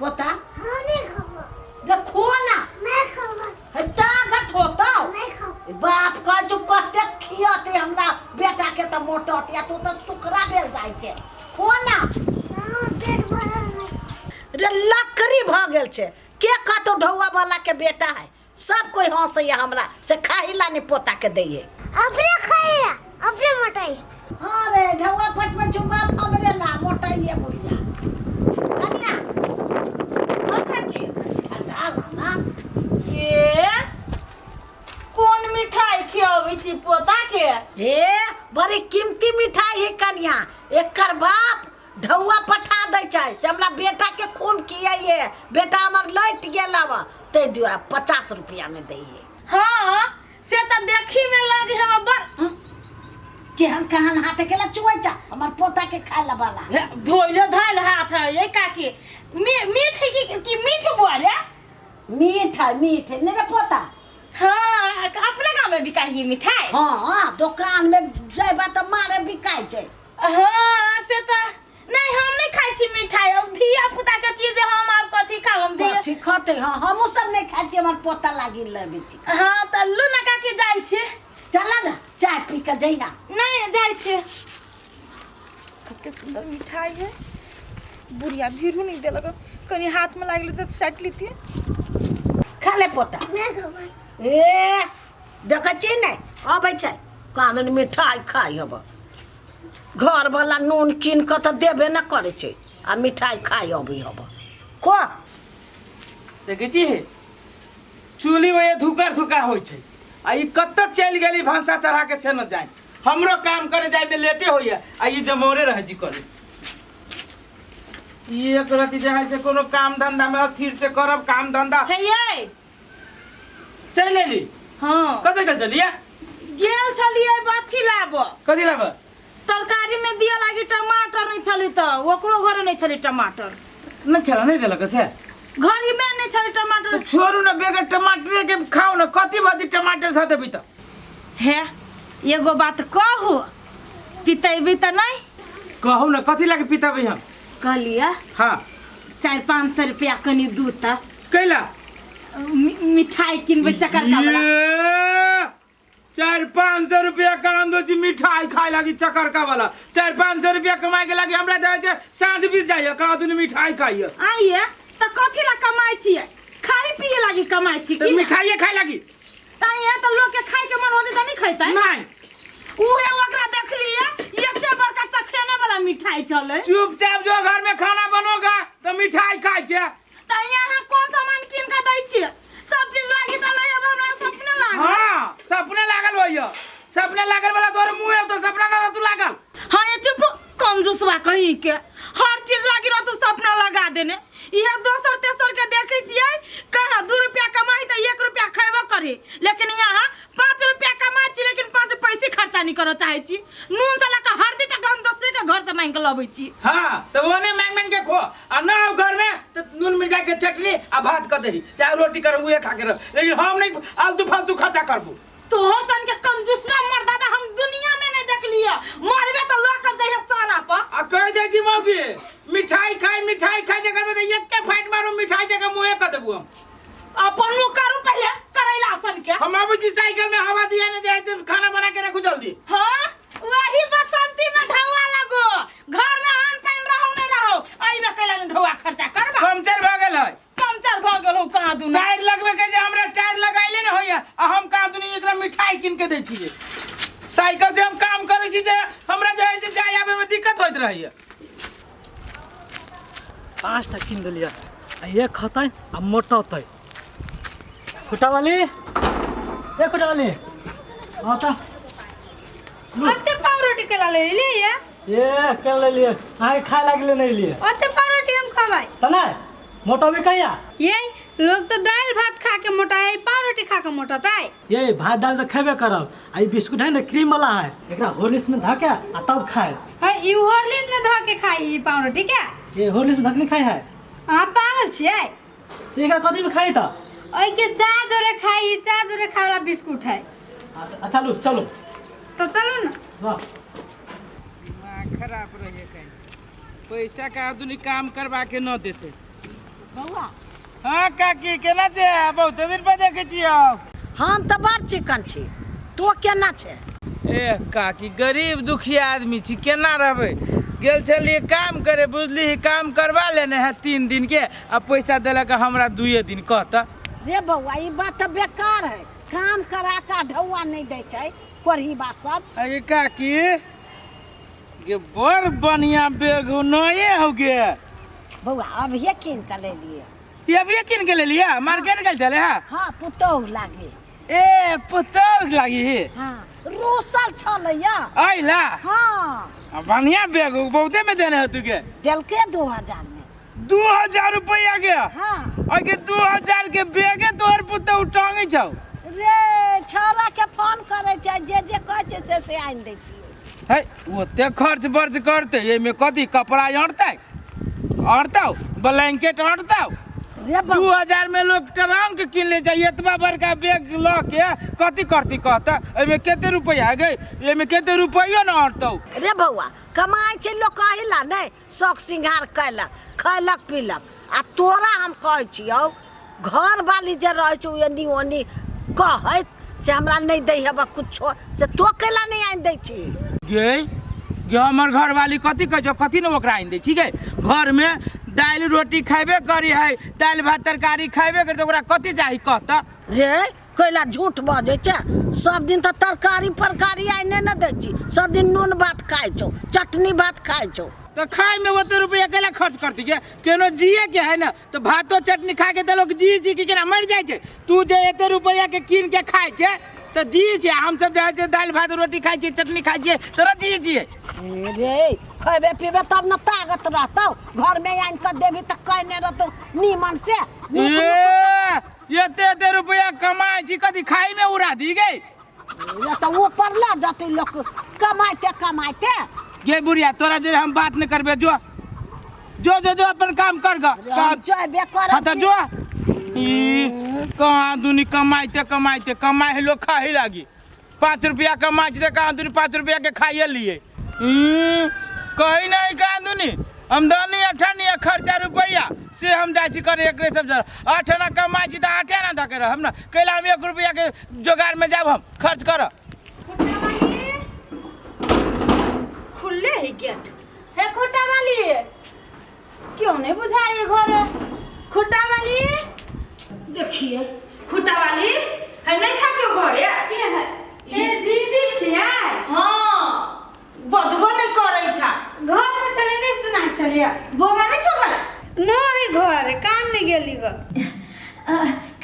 पोता हम नहीं खाबो। देखो ना। नहीं खाबो। हे ताकत होता। नहीं खाबो। बाप कह जो कते खियते हमरा बेटा के त मोटते, तू त सुखरा भेल जाइ छै। खो ना। हाँ, पेट भरल नहीं। रे लकड़ी भ गेल छै। के कहतो ढौआ वाला के बेटा है? सब कोई हंसैया हमरा से, खाही ला नहीं पोता के दैये। अपने खाइए, अपने मोटाई। हाँ रे ढौआ फट में चुम्बा हमरे ला मोटाइए बुढ़िया। कनिया। हाँ, काकी। ठंडा ला ना। ए कोन मिठाई खियाबै छी पोता के? ए बड़ी कीमती मिठाई है कनिया। एकर बाप ढौआ पठा दै छै से हमरा बेटा के खून खियाइए, बेटा हमर लटि गेल अब, ताहि दुआरे 50 रुपया में दैये। हाँ से तऽ देखी में लगे है बड़ केहन कहान हाथ केला चुआइ छै हमर पोता के खाय ला वाला। हे, धोइलो धाइल हाथ है ये काकी। मीठ है कि मीठ बुआ रे? मीठ है, मीठ है नहीं रे पोता? हाँ, अपने गाँव में बिकाइ है मिठाई? हाँ, दोकान में जयबा तऽ मारे बिकाइ छै। हाँ से तऽ नहीं, हम नहीं खाइ छी मिठाई। अब धिया पुता के चीज हम आब कथी खाब हम धिया कथी खते? हाँ, हमहूँ सब नहीं खाइ छी, हमर पोता लागी लेबै छी। हाँ तऽ लू ना काकी, जाइ छी। चल ना चाय पी के जइहा। नहीं जाइ छी। कते सुंदर मिठाई है, बुढ़िया भीड़ू नहीं देलक, कनी हाथ में लागल तऽ साटि लेतियै। खा ले पोता। नहीं खाबै। ए देखै छी ने अबै छै कानून मिठाई खाइ हब। घर वाला नून कीन कऽ तऽ देबे न करै छै आ मिठाई खाइ अबै हब। खो। देखै छी चूल्ही ओए धुकर धुका होइ छै आ ई कतऽ चलि गेली भनसा चढ़ा के से न जाए। हमरो काम करे जाय में लेटे होइए आ ई जमौरे रहै छी करे। ई एक रति जे है से कोनो काम धंधा में अस्थिर से करब काम धंधा। हे ये चलि एली? हाँ। कतऽ गेल छलियै? गेल छलियै अथी लाबऽ। कथी लाबऽ? तरकारी में दिया लागी टमाटर नहीं छली तऽ ओकरो घरे नहीं छली टमाटर। नहि छल, नहि देलक से? घरी में नहीं छली टमाटर। तऽ छोड़ू ने, बेगर टमाटरे के खाउ ने, कथी भती टमाटर धऽ देबी तऽ। हे एगो बात कहू, पितेबी तऽ नहीं? कहू ने, कथी लागे पितेबै हम? कहलियै। हाँ। 400-500 रुपया कनी दू तऽ। कैला? मिठाई किनबै चकरका वाला। ये 400-500 रुपया काम दो छी मिठाई खाए लागी चकरका वाला। 400-500 रुपया कमाए के लागी हमरा जाइ छै साँझ बीत जाइए, कहाँ दुनू मिठाई खाइए। आइए तऽ कथी ला कमाइ छियै? खाइ पिए लागी कमाइ छी तऽ की ने? मिठाइए खाए लागी। तऽ यहाँ तऽ लोग के खाइ के मन होतै तऽ नहीं खैतै? नहीं। उहे ओकरा देखलियै एते बड़का चखेने वाला मिठाई छलै। चुपचाप जो घर में खाना बनोगा तऽ मिठाई खाइ छै। तऽ यहाँ कोन सामान कीन के दै छियै? सब चीज लागी तऽ नहीं, अब हमरा सपने लागल। हाँ, सपने लागल होइए। सपने लागल वाला तोहर मुँह है तो सपना ना तू लागल। हाँ ये चुप कंजूसवा कहीं के, हर चीज लागी रह तू सपना लगा देने। यह दोसर तेसर के देखे छियै कहाँ 2 रुपया कमाई तऽ 1 रुपया खैबो करी, लेकिन यहाँ 5 रुपया कमाई छी लेकिन 5 पैसे खर्चा नहीं करऽ चाहै छी। नून से लऽ कऽ हरदी तक हम दोसरे के घर से मांगि के लबै छी। हाँ तऽ ओने मांगि मांगि के खो आ ना हो घर में तो नून मिर्चा के चटनी आ भात कर दही चाहे रोटी कर उहे खा के रह, लेकिन हम नहीं आलतू फालतू खर्चा करबू। तोहर सन के कंजूसवा मर्दाबा हम दुनिया में नहीं देखलिए, मरबे तो लऽ के जइहे सारा पर। आ कह दे जी मौगी मिठाई खाई मिठाई खाई जगह में तो एके फाइट मारू मिठाई जगह मुँहे कर देबू हम। अपन मुँह करू पहले करैला सन के। हम बाबूजी साइकिल में हवा दिया नहीं जाए से खाना बना के रखू जल्दी। हाँ वही बसंती में ढौआ लगो, घर में आन पान रहो नहीं रहो, एहि में कैला नहीं ढौआ खर्चा करबा। पंचर भ गेल है। पंचर भ गेल हो कहाँ दुना। टायर लगबे के जे हमरा टायर लगाइले ने होइया आ हम कहाँ दुनी एकरा मिठाई किन के दै छियै। साइकिल से हम काम करै छी जे हमरा जे है से जाय आबे में दिक्कत होइत रहैया। 5टा किन देलियै आ एक खतै आ मोटतै। खुटावाली ए खुटावाली हाँ त कते पावरोटी केला ले लिए ये? ए केला ले लिए, अहाँ खाए लागले नहीं लिए। ओते पावरोटी हम खबाई। त नहीं मोटबी कहिया? ये लोग तो दाल भात खा के मोटाए, पावरोटी खा के मोटाताय। ये भात दाल तो खेबे करब आ ई बिस्कुट है ने क्रीम वाला है, एकरा हॉर्लिक्स में धके आ तब खाए। है ई हॉर्लिक्स में धके खाई ई पावरोटी के? ये हॉर्लिक्स में धके खाई है? अहाँ पागल छियै? त एकरा कथी में खाई त? ओइ के चा जोरे खाई, ई चा जोरे खाए वाला बिस्कुट है। अच्छा चलू चलू। तो चलू ना। वाह। दिमाग खराब रहे कहीं पैसा का आदमी काम करवा के न देते। बौआ। हाँ काकी, केना छै? बहुते दिन पर देखै छियौ। हम तऽ बड़ चिकन छी, तो केना छै? ए काकी, गरीब दुखिया आदमी छी, केना रहबै? गेल छलियै काम करे, बुझली, काम करवा लेने है 3 दिन के आ पैसा देलक हमरा 2 दिन। कहता रे बौआ, ई बात तऽ बेकार है, काम करा के ढौआ नहि दै छै कोढ़ी बात सब। अरे काकी गे, बड़ बढ़िया बैग हो, नये हो गे। बौआ, अभिये कीन के ले लिए। ये अभिये कीन के ले लिया? मार्केट गेल चले? है हाँ, पुतोहु लागे। ए, पुतोहु लागी है? हाँ, रूसल छलैया। अइला? हाँ। आ, बढ़िया बैग हो, बहुते में देने हो तुके? देलके 2000 में। 2000 रुपया के? हाँ। अगे 2000 के बैगे तोहर पुतोहु टांगे छौ? रे छौड़ा के फोन करे छै, जे जे कहै छै से से आनि दै छियै। है, ओते खर्च बर्च करते, एहिमे कथी कपड़ा अड़तै? अड़तौ ब्लैंकेट अड़तौ? रे दू बौआ हजार में लोग ट्रंक कीन ले जाए, एतबा बड़का बैग लऽ के कथी करती कहता? एहिमे कते रुपया है गे? एहिमे कते रुपयो न अड़तौ। रे बौआ, कमाइ छै लोक कहिला नहि, शौक सिंगार कयलक, खयलक पीलक। आ तोरा हम कहै छियौ, घरवाली जे रहै छौ एनी ओनी कहैत से हमरा नहि दै हेबऽ कुछो, से तो कैला नहि आनि दै छी? गे गे, हमर घरवाली कथी कहै छौ? कथी ने ओकरा आनि दै छी गे? घरमे दालि रोटी खयबे करी है, दालि भात तरकारी खयबे करी, तऽ ओकरा कथी चाही कहता? रे कैला झूठ बजै छै? सब दिन तऽ तरकारी परकारी आनि ने दै छी, सब दिन नून भात खाइ छौ, चटनी भात खाइ छौ। तऽ खाइमे ओते रुपया कैला खर्च करती गे? केनो जिए के है ने, तऽ भातो चटनी खा के तऽ लोक जी जी के केना मरि जाइ छै? तू जे एते रुपया के कीन के खाइ छै तऽ जी छै, हमसब जे छै दालि भात रोटी खाइ छियै, चटनी खाइ छियै, तऽ ने जी छियै। रे खैबे पीबे तब ने ताकत रहतौ, घरमे आनि कऽ देबही तऽ कहने रहतौ नीमन से नीक। ए, एते एते रुपया कमाइ छी, कथी खाइ में उड़ा दी गे? रे तऽ ऊपर लऽ जतै लोक कमाइते कमाइते। गे बुढ़िया, तोरा जोरे हम बात नहीं करबे, जो जो जो जो अपन काम कर ग। रे हम जयबे करब। हाँ तऽ जो। ई कहाँ दुनी कमाइते कमाइते कमाइ है लोग खाही लागी। 5 रुपया कमाइ छै तऽ कहाँ दुनी 5 रुपया के खाइए लिए। ई कही नहीं, कहाँ दुनी आमदनी अठन्नी आ खर्चा रुपया, से हम जाइ छी करे एकरे सब जगह। 8 आना कमाइ छी तऽ 8 आना धऽ के रहब ने, कैला हम 1 रुपया के जोगाड़ में जाब हम खर्च करऽ। खुले है गेट हे खुट्टा वाली, क्यों नहीं बुझाए घर खुट्टा वाली? देखिए खुट्टा वाली है नहीं था क्यों घर के है? ए दीदी छियै? हाँ, बजबो नहीं करै छा। घर में चले नहीं सुनाइ छलियै। बोमा नहीं छो घर? नहीं, घर काम नहीं गेली ग।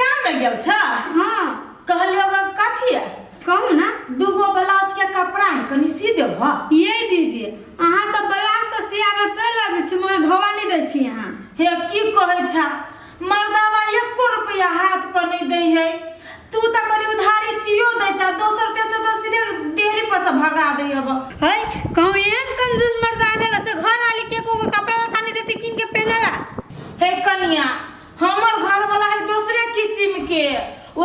काम में गेल छा? हाँ। कहलियो ग कथी है? कहू ना। दूगो ब्लाउज के कपड़ा है, कनी सी देबह? ये दीदी, अहाँ तऽ ब्लाउज तऽ सियाबऽ चलि अबै छी, मगर ढोआ नहि दै छी अहाँ। हे की कहै छा, मर्दाबा एको रुपया हाथ पर नहीं दै है। तू तऽ कनी उधारी सियो दै छा, दोसर तेसर तऽ सीधे देहरी पर से भगा दै हब। है कहूँ एहन कंजूस मर्दा भेल से घर वाली के एको गो कपड़ा लत्ता नहि देती कीन के पहनेला। हे कनिया, हमर घर वाला है दूसरे किस्म के,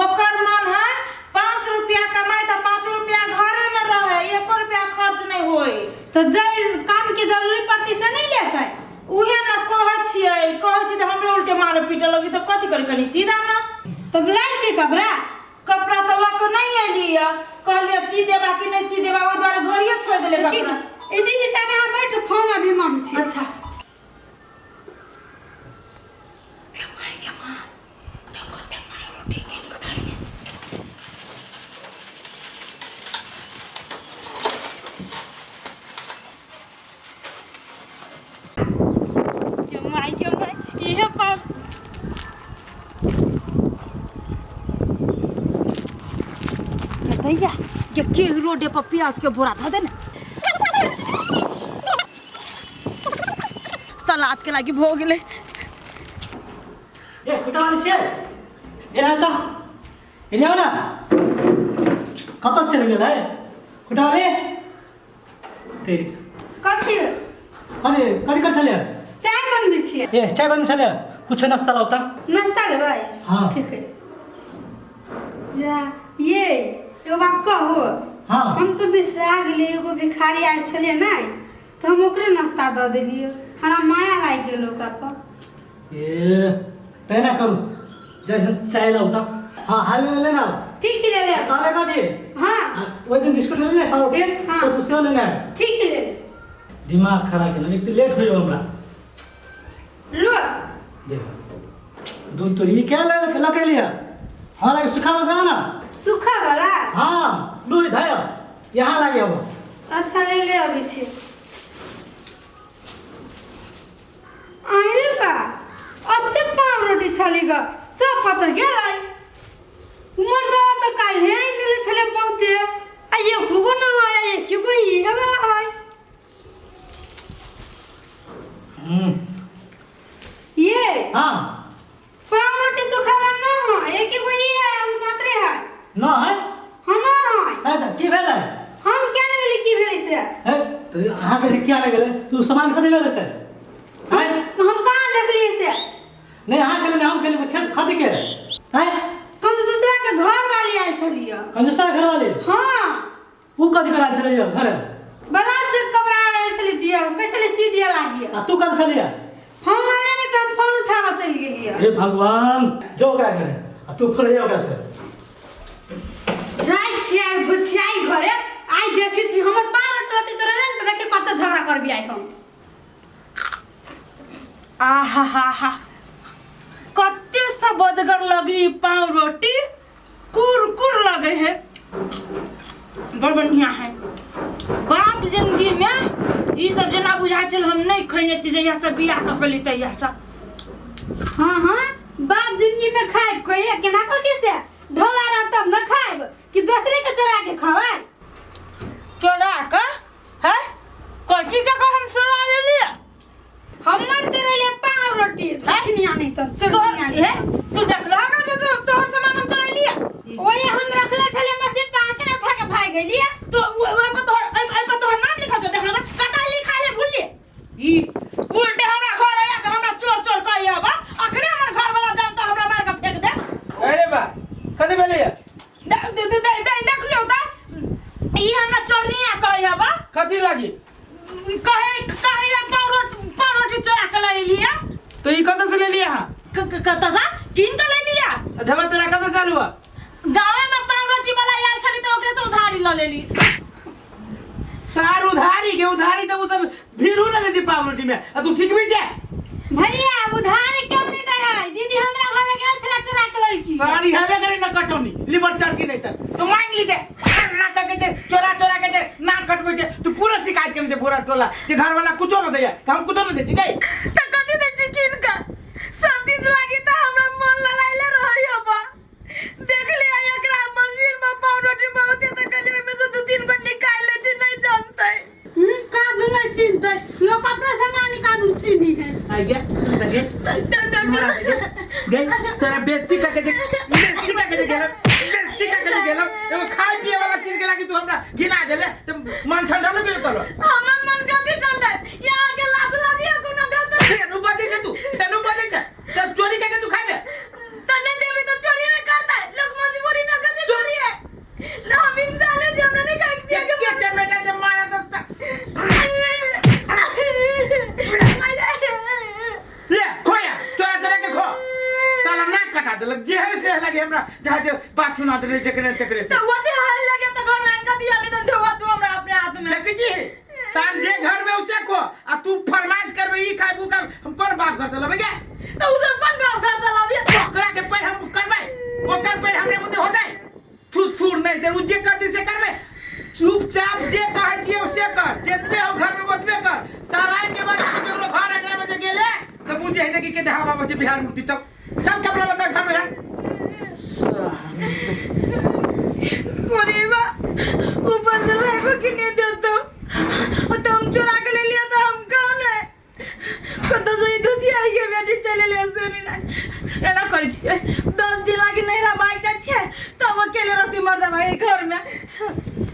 ओकर मन है 5 रुपया कमाए तऽ 5 रुपया घरे में रहे, एको रुपया खर्च नहीं होए। तऽ जे काम के जरूरी पड़ती से नहीं लेतै? उहे न कहै छियै, कहै छी तऽ हमरे उल्टे मारे पीटे लगी, तऽ कथी करी कनी सीधा न। तब लै छी कपड़ा? कपड़ा तऽ लऽ कऽ नहीं एली है, कहलियै सी देबा कि नहीं सी देबा, ओहि दुआरे घरिये छोड़ि देले ठीक कपड़ा। ए दीदी, तब अहाँ बैठू, फोन अभी मारू छी। अच्छा। के माय के माय, इहे पाप भैया के के रोडे पर प्याज के बोरा धऽ दे ने, सलाद के लागी भऽ गेलै। ए खुटावाली छियै? एना तऽ एने आउ ने, कतऽ चलि गेलै खुटावाली तेरी? कथी? अरे कथी कर छलियै? चाय बनबै छियै। ए चाय बनबै छलियै, कुछो नाश्ता लाउ तऽ। नाश्ता लेबै? हाँ। ठीक है जा। ये एगो बात कहू? हाँ। हम तो बिसरा गेलियै, एगो भिखारी आयल छलियै ने, तऽ हम ओकरे नाश्ता दऽ देलियै, हमरा माया लागि गेल ओकरा पर। ए तहिना करू जैसे चाय लाउ तऽ। हाँ हाल ले लेना। ठीक ही ले ले। काले का दिए। हाँ। ओहि दिन बिस्कुट ले लेने पाउरोटी। हाँ। तो सेहो लेने आयब। ठीक ही ले ले। दिमाग खराब केलक, एक तऽ लेट होइए हमरा। लो। देखो दूध तो ई क्या ले लकेलिया? हाँ लगे सुखा वाला ना। सूखा वाला? हाँ लू धाय यहाँ लागे अब। अच्छा ले ले अभी छी। अरे बा अब ते पाव रोटी छली ग सब पता गेलै। उमर दवा तो काल्हे आनि देले छले बहुते आ एको गो न है एको गो इहे वाला है। ये हाँ पाव रोटी सूखा वाला न है एक गो ई है उ मात्रे है न है। हाँ न है। है त की भेलै? हम क्या ने गेली की भेलै से? है तो अहाँ के क्या ने गेलै? तू सामान खरीद गेलै से? है हम कहाँ देखलिए से? नहीं अहाँ खेले हम खेले खेत खरीद के है। कंजूसवा के घर वाली आयल छलिए। कंजूसवा के घर वाली? हाँ। उ कथी कराल छलिए घरे? बलाल से कपड़ा आयल छलिए दिया कहै छलिए सी दिया लागिए। आ तू कल छलिए? हम आले नहीं त हम फोन उठावा चलि गेलिए। हे भगवान जो ओकरा घरे आ तू फोन ओकरा से। जाइ छियै धोछियाई घरे आइ देखै छी हमर पाव रोटी चोरेले ने त देखि कत झगड़ा करबी आइ हम। आहा हा हा कते सबदगर लगी पाव रोटी कुरकुर लगे है बड़ बढ़िया है। बाप जिंदगी में ई सब जेना बुझाइ छल हम नहीं खैने छी जहिया सब बियाह कऽ के तहिया सब। हाँ हाँ बाप जिंदगी में खाइब कहिया केना कऽ के से धोवा रह तब न खाइब कि दूसरे के चोरा के खवाई? चोरा के है कथी के हम चोरा लेलिए? हमर चोरेले पाव रोटी धोछनिया नहीं तब चोरनिया हे तू देखलह का जे तोहर सामान हम चोरेलिए? ओए हम रखले छले मशीन पर आके उठा के भाग गेलिए। तो ओए पर तोहर एहि पर तोहर नाम लिखल छौ देखलह त कता लिखा ले भूललिए। ई उल्टे हमरा घर आया के हमरा चोर चोर कहिया बा अखने हमर घर वाला जान त हमरा मार के फेंक दे। अरे बा कथी भेलैया? दे दे दे दे देखियौ त ई हमरा चोरनिया कहिया बा। कथी लागी? कहे कहे पाव रोटी चोरा के ले लिया। तो ई कतऽ से ले लिया? कतऽ से किन के ले लिया? ढबा तोरा कतऽ से आलू? गाँवे में पाव रोटी वाला आयल छली त ओकरे से उधारी ल लेली। सार उधारी के उधारी त उ सब भीड़ू न दे पाव रोटी में आ तू सिखबी जा। भैया उधारी क्यों नहीं दे है? दीदी हमरा घर गेल छला चोरा के लड़की। सारी हेबे करे न कटौनी लिबर चटकी नहीं त तू मांग ली दे ना कके जे चोरा चोरा के जे ना कटबै जे तू पूरा शिकायत करे जे पूरा टोला जे घर वाला कुछो न दैया त हम कुछो न दै छी गई त कथी दै छी किन के? सब चीज लागी त हमरा मन ललाइले रहै बा। देख लिया एकरा मंजिल में पाव रोटी बहुत है त कहलिए ओहिमे से 2-3 गो निकाल ले छी नहीं जानतै। का दू नहीं चिन्हतै लोग अपना सामान का दू चिन्ही है। आ गया सुन लगे गई तोरा बेइज्जती करके जे बेइज्जती करके जे गेलो बेइज्जती करके जे गेलो एगो खाय पिए वाला चीज के लागी तू हमरा घिना देले त मन ठंडा लग गेल तोरो। हमर मन कथी ठंडा यहाँ के लाज लागिए कोनो गलत। फेनु बजै छै तू फेनु बजै छै तब चोरी करके तू खाइबे त नहीं देबे त चोरी नहीं करतै लोग मजबूरी में कथी चोरी है ना हम इंसान है जे हमरा नहीं खाय पिए के के चमेटा जे मारा त ले खोया चोरा चोरा के खो साला नाक कटा देलक जे है से लगे हमरा जहाँ जे बात सुना देले जकरे तकरे से तो वो ते हाल लगे त घर में आके दिया नहीं त ढोवा तू हमरा अपने हाथ में। देखै छी सार जे घर में उसे को आ तू फरमाइश करबे ई खाइबू का हम कोन बाप घर से लबे गे? तो उ सब कोन बाप घर से लबे? ओकरा के पैर हम करबै ओकर पैर हमरे बुद्धि हो जाए थू थूर नहीं दे उ जे कर दे से करबै चुपचाप जे कहै छियै उसे कर जितबे हो घर में ओतबे कर सराय के बाद केकरो घर अगला में जे गेले त बुझे है कि के हवा बजे बिहार उठती। चल चल कपड़ा लता घर में जा। गरीबा ऊपर से लाइबो कि नहीं देतो तो हम चुरा के ले लिया तो हम कौन है? कत से धोती आई के बेटी चले ले से नहीं एना करै छियै 10 दिन लागी नैहरा बाइक जाइ छियै तब अकेले रहती मर्दा भाई घर में।